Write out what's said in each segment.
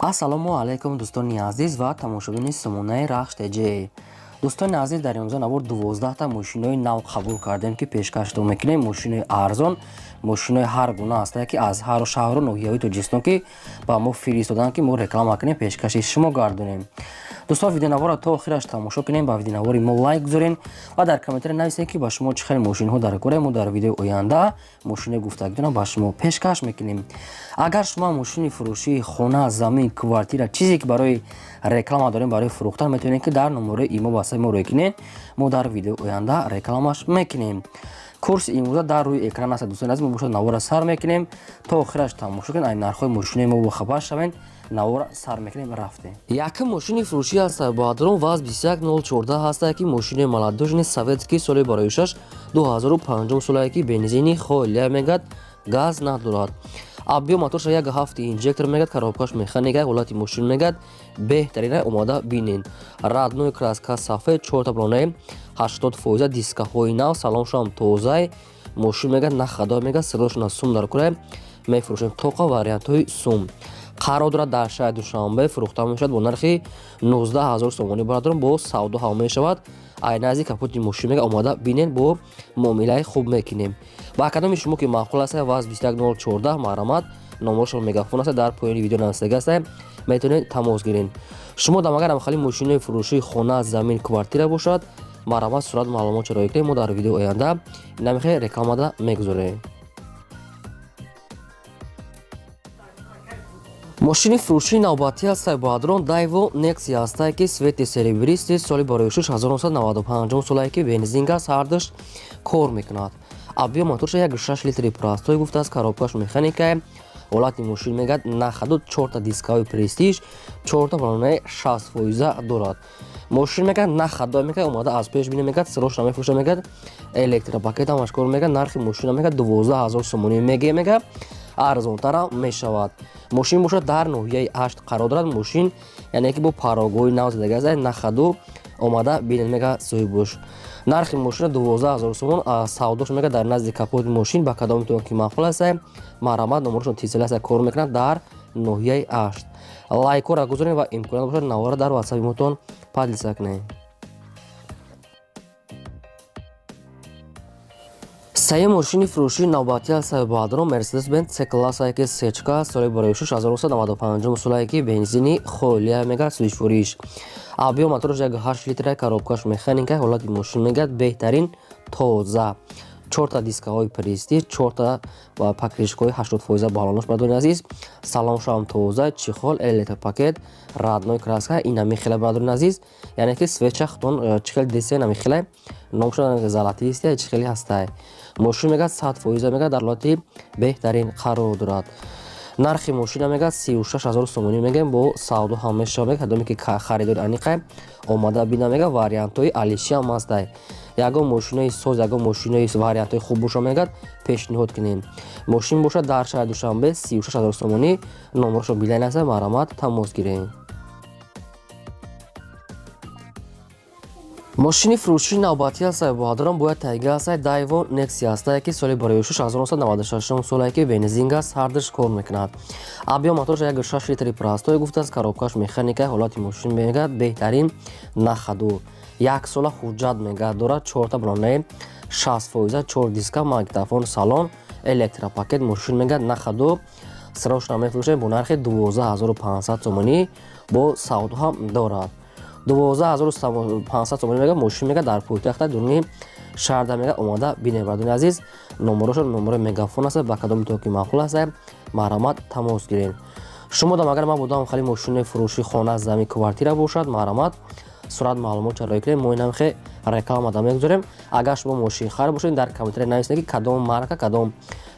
Ассалому алайкум, дӯстони азиз ва тамошобини сомонаи Рахш ТЖ. Дӯстони азиз, дар имрӯза навор 12та мошинои нав қабул кардем, ки пешкаштон мекунем. Мошинои арзон, мошинои ҳар гуна ҳастае, ки аз ҳару шаҳру ноҳияҳои Тоҷикистон ки ба мо фиристоданд, ки мо реклама кунем, пешкаши шумо гардонем. Дӯстон, видеонаворро то охираш тамошо кунем, ба видеонавори мо лайк гузорем ва дар комментария нависем, ки ба шумо чӣ хел мошинҳо дар кора. Мо дар видеои оянда мошинои гуфтагитонро ба шумо пешкаш мекунем. Агар шумо мошини фурӯшии хона, замин, квартира, чизе ки барои реклама дорем, барои фурӯхтан, метавонед, ки дар номерои имо васаи мо рӯй кунед. Мо дар видеои оянда рекламаш мекунем. Курси имрӯза дар рӯи экран аст. Дӯстони азиз, мо бошад навора сар мекунем, то охираш тамошо кунед, ай нархҳои мошинои мо бохабар шавед. Навора сар мекунем, рафтем. Якум мошини фурӯшӣ аст, баъдрон ВАЗ 21014 ҳастае, ки мошини молодёжный, советский, соли барои 2005 солае, ки бензини холия мегад, газ надорад. Объём моторша 1,7 инжектор мегад, коробкаш механика, ҳолати мошин мегад беҳтарина, омода бинен. Родной краска сафед, чорта балонаи 80%, дискаҳои нав, салоншам тозай. Мошин мегад на хадо мегад, садошона сум дар курай. Мефурӯшем тоқа вариантҳои сум. Қарор дорад дар шаҳри Душанбе, фурӯхта мешавад бо нархи 19 000 сомонӣ. Бародарон, бо савдо ҳам мешавад. Ай назди капоти мошин мега омода бинен, бо муомилаи хуб мекунем. Ба кадоми шумо ки маъқул аст ВАЗ 21014, марҳамат, номерошон мегафон аст, дар поёни видео навистага аст, метавонед тамос гиред. Шумо дам агар ҳамхали мошинои фурӯшии хона, замин, квартира бошад, марҳамат, сурат, маълумотшо роӣ кунед. Мо дар видеои оянда намехе рекламада мегузорем. Мошини фурӯшии навбатӣ ҳастае, баъдрон, Дайво Нексия ҳастае, ки цвети серебристый, соли барои 1995 солае, ки бензин, газ ҳардуш кор мекунад. Объём моторша 1,6 литри простой гуфтааст, коробкаш механикае, ҳолати мошин мегӯяд на ходу, чорта дискаҳои престиж, чорта балонаи 60% дорад. Мошин мегӯяд на ходу мегӯяд, омада аз пеш бине мегӯяд, сирош намефурӯша мегӯяд, электропакет ҳамаш кор мегӯяд. Нархи мошина мегӯяд 12 000 сомонӣ мегӯяд, мегӯяд арзонтарам мешавад. Мошин бошад дар ноҳияи Ҳашт қарор дорад. Мошин яъне ки бо парогоҳи нав задагӣ, на ходу, омада бинед мега соҳибош. Нархи мошина 12 000 сомон, савдош мега дар назди капоти мошин. Ба кадомитон ки маъқул аст, марҳамат, номерошон тисел аст, кор мекунад дар ноҳияи Ҳашт. Лайкҳоро гузоред ва имконият бошад, навора дар ватсапи мотон поделиться кунед. Сеюм мошини фурӯшии навбатӣ аст, баъдрон, Мерседес Бенз С классае, ки сечка, соли барои 1995 солае, ки бензини холия мегӯяд, сӯзишвориш. Объём мотораш 1,8 литра, коробкаш механика, ҳолати мошин мегӯяд беҳтарин, тоза, чорта дискаҳои престиж, чорта ва покрышкаҳои 80% балонош. Бародари азиз, салоншам тоза, чехол, электропакет, родной краска, ина михела. Бародари азиз, яъне ки свеча хутон чӣ хел десе, намихела, номшон золотистый, чӣ хеле ҳастай. Мошин мегӯяд 100% мегӯяд дар ҳолати беҳтарин қарор дорад. Нархи мошина мегӯяд 36 000 сомонӣ мегӯем, бо савдо ҳам мешавад. Мегӯяд, кадоме ки харидори аниқай, омада бина мегӯяд, вариантҳои алиши ҳам ҳастай. Ягон мошинои соз, ягон мошинои вариантҳои хуб боша, мегӯяд пешниҳод кунем. Мошин бошад дар шаҳри Душанбе, 36 000 сомонӣ, номерошо билайн аст, марҳамат, тамос гирем. Мошини фурӯшии навбатӣ ҳастае, баҳодурон, бояд тайга ҳастае, Дайво Нексия ҳастае, ки соли барои 1996 солае, ки бензин, газ ҳардуш кор мекунад. Объём мотораш 1,6 литри простой гуфтааст, коробкаш механика, ҳолати мошин мегӯяд беҳтарин, на ходу, як сола ҳуҷҷат мегӯяд дорад, чорта балонаи 60%, чор диска, магнитофон, салон, электропакет. Мошин мегӯяд на ходу, сирошна мефурӯшем бо нархи 12 500 сомонӣ, бо савдо ҳам дорад. 12 500 сомонӣ мега. Мошин мега дар пойтахта, дуруни шаҳрда мега, омода бинед. Бардони азиз, номерошон номерои мегафон аст. Ба кадоми то ки маъқул аст, марҳамат, тамос гиред. Шумо дам агар ман будам хали мошини фурӯши хона, замин, квартира бошад, марҳамат, сурат, маълумот чароӣ кунед. Мо инамхе рекламада мегузорем. Агар шумо мошинхар бошед, дар комментария нависед, ки кадом марка, кадом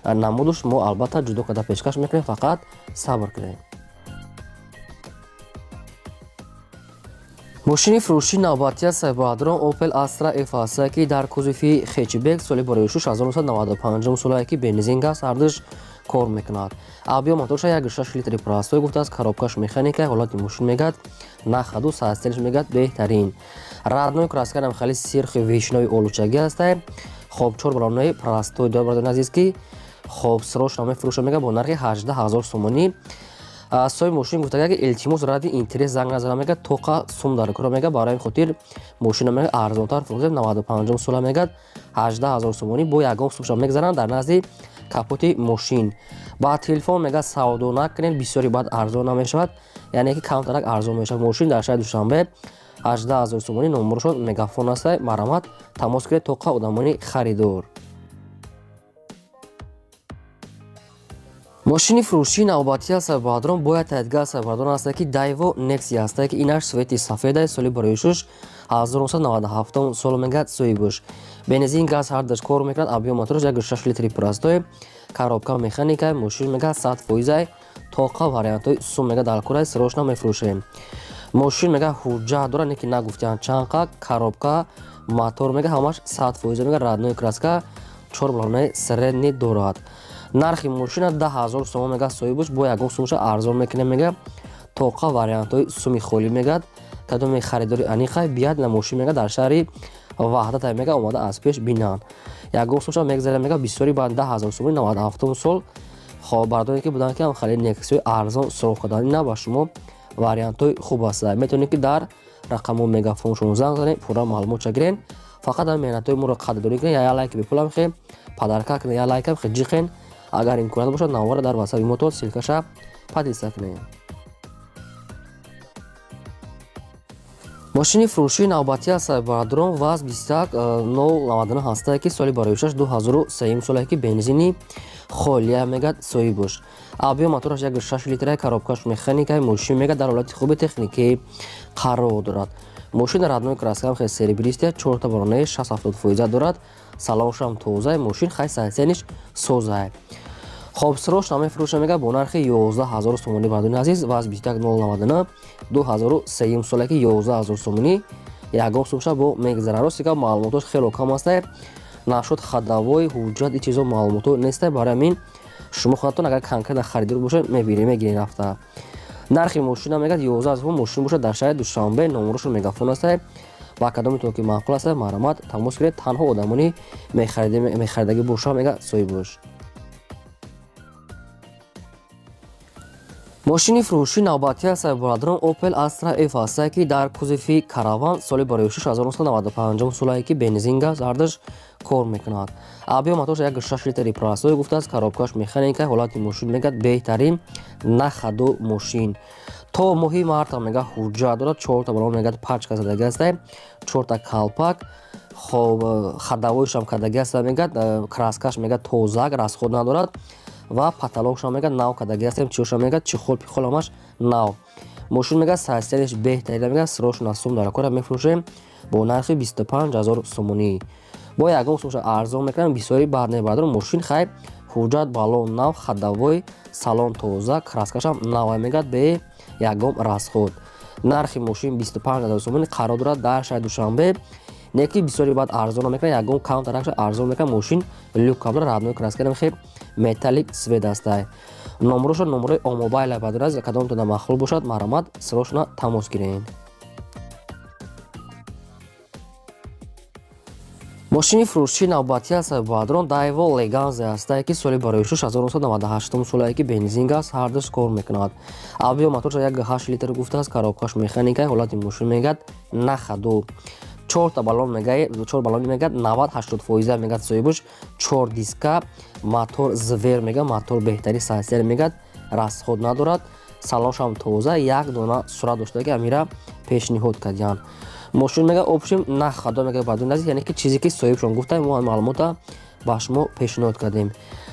намудуш, мо албатта ҷудо карда пешкаш мекунем, фақат сабр кунед. Мошини фурӯшии навбатӣ аст, баъдрон, Opel Astra F ҳастае, ки дар кузови хэтчбек, соли барои 1995 солае, ки бензин, газ ҳардуш кор мекунад. Объём моторша 1,6 литри простой гуфтааст, коробкаш механика, ҳолати мошин мегӯяд на ходу, састелш мегӯяд беҳтарин. Родной красканам хеле сирхи вишнои олучагӣ ҳастае. Хоб, чор балонаи простой дорад, бародари азиз, ки хоб сирошро мефурӯшад мегӯяд бо нархи 18 000 сомонӣ. Соҳиби мошин гуфта, ки илтимос, ради интерес занг назана, мега, тоқа сум дар кора, мега, барои хотир мошина, мега, арзонтар фурӯхтем. 95 сола, мегад, 18 000 сомонӣ, бо ягон сумша мегзананд дар назди капоти мошин. Ба телефон, мега, савдо накунед, бисёри баъд арзон намешавад, яъне ки камтарак арзон мешавад. Мошин дар шаҳри Душанбе, 18 000 сомонӣ, номерошон Мегафон аста, марҳамат, тамос кунед, тоқа одамони харидор. Мошини фурӯшии навбатӣ аст, бародарон, бояд таҳдидгар аст, бародарон, аст, ки Дайво Нексия аст, ки инаш цвети сафеда, соли бароишуш 1997 сол, мегӯяд, соҳибуш. Бензин, газ ҳардаш кор мекунад, объём мотораш 1,6 литри простой, коробка механика. Мошин, мегӯяд, 100 фоизай, тоқа вариантҳои сум, мега, дар курай, срочно мефурӯшем. Мошин, мега, ҳуҷҷат дорад, не ки нагуфтианд чанд қа, коробка, мотор, мега, ҳамаш 100%, мега, родной краска, чор балонаи средний дорад. Нархи мошина 10 000 сомон, мега, соҳибуш, бо ягон сумша арзон мекунем, мега, тоқа вариантҳои суми холӣ, мегӯяд. Кадоме харидори аниқа бият на мошин, мега, дар шаҳри Ваҳдат, мега, омада аз пеш бинанд, ягон сумша мегзарем, мега, бисёри ба 10 000 сомони, 97 сол. Хоб, бардоне ки буданд, ки хеле Нексиҳои арзон суроғ карданд, ина ба шумо вариантҳои хуб аст. Метавонед, ки дар рақаму Мегафон шумо занг занед, пурра маълумотша гирен. Фақат ҳам меҳнатҳои моро қадрдонӣ кунед, я лайки бепулам хе подарка кунед, я лайкам хе ҷиқен. Агар имконият бошад, навора дар ватсапи мотон ссылкаша поделиться кунед. Мошини фурӯшии навбатӣ аст, бародарон, ВАЗ 21099 ҳастае, ки соли бароишаш 2003 соле, ки бензини холия, мегӯяд, соҳибуш. Объём мотораш 1,6 литра, коробкаш механика. Мошин, мегӯяд, дар ҳолати хуби техникӣ қарор дорад. Мошин родной краскам хел серебристая, чорта баронаи 60-70 фоиза дорад, салоншам тоза, мошин хай состояниш соза. Хоб, срочно мефурӯша, мега, бо нархи 11 000 сомонӣ. Бардони азиз, ВАЗ 21099, 2003 соле, ки 11 000 сомонӣ, ягон сумша бо мегзара. Рости гап, маълумотош хело кам аста нашуд, ходовой, ҳуҷҷат, и чизо маълумото неста. Барои ҳамин шумо худатон агар конкретно харидор бошед, мебинед, мегиред рафта. Нархи мошина, мегӯяд, 11 000, мошин бошад дар шаҳри Душанбе, номерошон Мегафон аста. Ба кадометон ки маъқул аста, марҳамат, тамос гиред. Танҳо одамони мехаридагӣ боша, мега, соҳибош. Мошини фурӯшии навбатӣ аст, бародарон, Opel Astra F аст, ки дар кузови Караван, соли бароишуш 1995 солае, ки бензин, газ ҳардаш кор мекунад. Объём моторш 1,6 литри простой гуфтааст, коробкаш механика. Ҳолати мошин, мегӯяд, беҳтарин, на хаду мошин. То моҳи марта, мега, ҳуҷҷат дорад, чорта балон, мегӯяд, пачка задаги аста, чорта калпак. Хоб, ходовойшам кардаги аста, мегӯяд, краскаш, мегӯяд, тозак, расход надорад ва потолокшам, мегӯяд, нав кардаги астем, чиёшам, мегӯяд, чехол пихол ҳамаш нав. Мошин, мегӯяд, состояниш беҳтарина, мегӯяд, срочно сум дар кора, мефурӯшем бо нархи 25 000 сомонӣ, бо ягон сумша арзон мекунам, бисёри баъд мебардорам. Мошин хай ҳуҷҷат, балон нав, ходовой, салон тоза, краскашам нав, мегӯяд, бе ягон расход. Нархи мошин 25 000 сомонӣ, қарор дорад дар шаҳри Душанбе. Не ки бисёри баъд арзон мекунад, ягон камтаракша арзон мекунад. Мошин люкам дорад, родной краска, хе металлик цвет астай. Номероша номерои омобайла бадорад. Кадомтона маъқул бошад, марҳамат, срочно тамос гиред. Мошини фурӯшии навбатӣ аст, бародарон, Дайво Леганзе ҳастае, ки соли бароишуш 1998 солае, ки бензин, газ ҳардуш кор мекунад. Объём моторша 1,8 литр гуфтааст, коробкаш механика. Ҳолати мошин, мегӯяд, на хаду, чорта балон, мега, чор балони, мегӯяд, 90-80 фоиза, мегӯяд, соҳибуш, чор диска, мотор зверь, мега, мотор беҳтари состояние, мегӯяд, расход надорад, салоншам тоза, як дона сурат дошта, ки амира пешниҳод кардиянд. Мошин, мега, общем на хадо, мега, бадун наздик, яъне ки чизе ки соҳибшон гуфта, мо маълумота ба шумо пешниҳод кардем.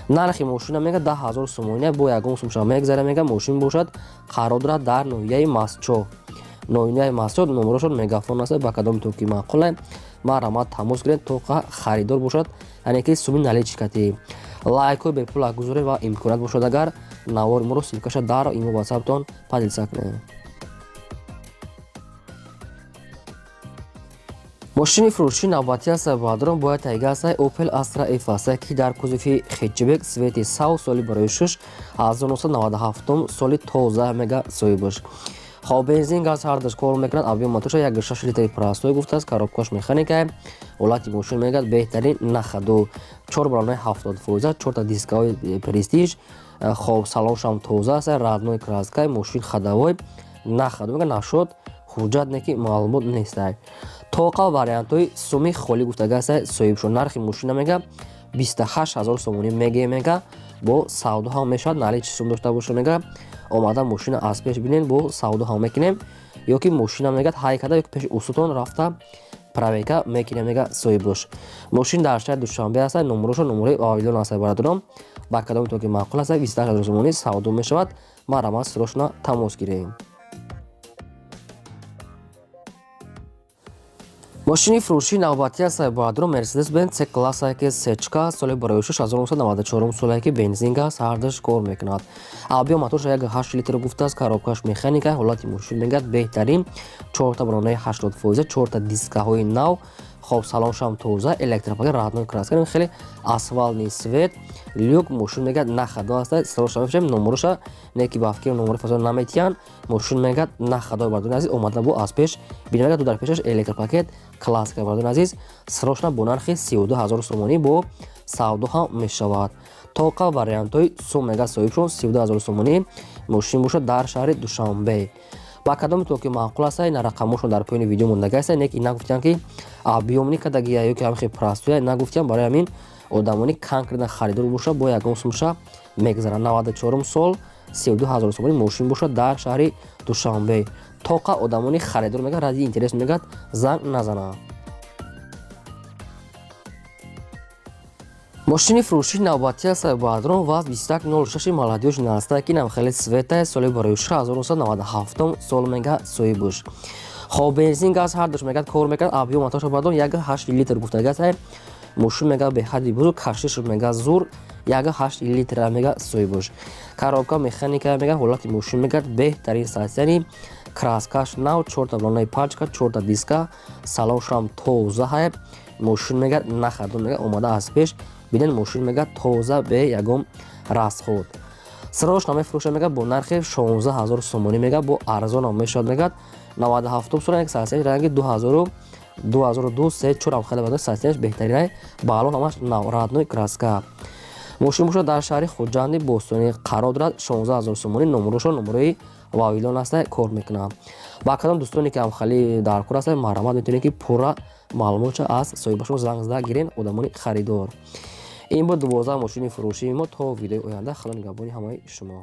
Нархи мошина, мега, 10 000 сомония, бо ягон сумша мегзара, мега. Мошин бошад қарор дорад дар ноҳияи Мастчоҳ, ноҳияи Мастчоҳ, номерошон Мегафон аст. Ба кадомтон ки маъқуле, марҳамат, тамос гиред, тоқа харидор бошад, яъне ки суми наличкати. Лайкҳои бепула гузоред ва имконият бошад агар, навори моро ссылкаша дар имо ватсаптон поделиться кунед. Мошини фурӯшии навбатӣ аст, бародарон, бояд тайга аст, Opel Astra F аст, ки дар кузови хэтчбек, цвети сав, соли барои шуш 1997 соли, тоза, мега, соҳибаш. Хоб, бензин, газ ҳардаш кор мекунад. Объем моторша 1,6 литри простой гуфтааст, коробкаш механика. Ҳолати мошин мегӯяд беҳтарин, нахаду чор балонаи 70%, чорта дискаҳои престиж. Хоб, салоншам тоза аст, родной краска, мошин ходовой, нахаду мега нашуд ҳуҷҷат не ки маълумот нестай. Тоқа вариантҳои суми холӣ гуфтага аста соҳибшон. Нархи мошина мега 28 000 сомонӣ меге, мега бо савдо ҳам мешавад. Наличный сум дошта боша, мега омада мошина аз пеш бинен, бо савдо ҳам мекунем, ё ки мошина мегӯяд ҳай карда, ё ки пеши устутон рафта проверка мекунем, мега соҳибдош. Мошин дар шаҳри Душанбе аст, номероша номерои Вавилон аст. Бародарон, ба кадомитон ки маъқул аст, 28 000 сомонӣ савдо мешавад. Марҳамат, срочно тамос гирем. Мошини фурӯшии навбатӣ аст, бародарон, Мерседес Бенз С класса ки сечка, соли 1994 соле ки бензин, газ ҳардаш кор мекунад. Объем моторша 1,8 литр гуфтааст, коробкаш механика. Ҳолати мошин мегӯяд беҳтарин, чорта балонаи 80%, чорта дискаҳои нав. Хоб, салоншам тоза, электропакет, родной краска, хеле асфальтный свет, люк. Мошин мегӯяд нахадо аст. Сроша мефурӯшем, номероша не ки ба фикри номери фасо наметиҳанд. Мошин мегӯяд нахадо, бардони азиз, омада бо аз пеш бинем. Ду дар пешаш электропакет, классика. Бардони азиз, срочно бо нархи 32 000 сомонӣ бо савдо ҳам мешавад. Тоқа вариантҳои сум мегӯяд соҳибшон, 32 000 сомонӣ. Мошин бошад дар шаҳри Душанбе. Ба кадометон ки маъқул аст, ина рақамошон дар поёни видео мондаги аст. Не ки нагуфтиям ки объёмный кадагия ё ки ҳамхе простой нагуфтиям. Барои ҳамин одамони конкретно харидор боша, бо ягон сумша мегзарад. 94-ум сол, 32 000 сомонӣ, мошин бошад дар шаҳри Душанбе. Тоқа одамони харидор мегӯяд, ради интерес мегӯяд, занг назанад. Мошини фурӯшии навбатӣ аст, бародарон, ВАЗ 2106 молодёжь наста ки нам хеле цвета, соли барои 1997 сол мега соҳибуш. Хоб, бензин, газ ҳардуш мегӯяд кор мекунад. Объем моторша, бародарон, 1,8 литр гуфтага аст. Мошин мега беҳадди бузург, кашиш мега зур, 1,8 литра мега соҳибуш. Коробка механика мега. Ҳолати мошин мегӯяд беҳтарин состояние, краскаш нав, чорта балонаи пачка, чорта диска, салоншам тоза ҳай. Мошин мегӯяд нахардо, мега омада аз пеш бинед. Мошин мегӯяд тоза, бе ягон расход. Срочно мефурӯшад, мегӯяд бо нархи 16 000 сомонӣ, мегӯяд бо арзонам мешавад. Мегӯяд 97 сол, як состояние ранги 2000, 2002, 3, 4 ам хеле бад состояние, беҳтаринай, балон ҳамаш нав, родной краска. Мошин бошад дар шаҳри Хуҷанди бостонӣ қарор дорад. 16 000 сомонӣ. Номерошон номерои Вавилон аста, кор мекунад. Ба кадом дӯстоне ки ҳамхали дар кор аста, марҳамат, метавонед ки пурра маълумотша аз соҳибашон занг зада гирен, одамони харидор. Ин буд 12 мошини фурӯшии мо. То видеои оянда, худо нигаҳбони ҳамаи шумо.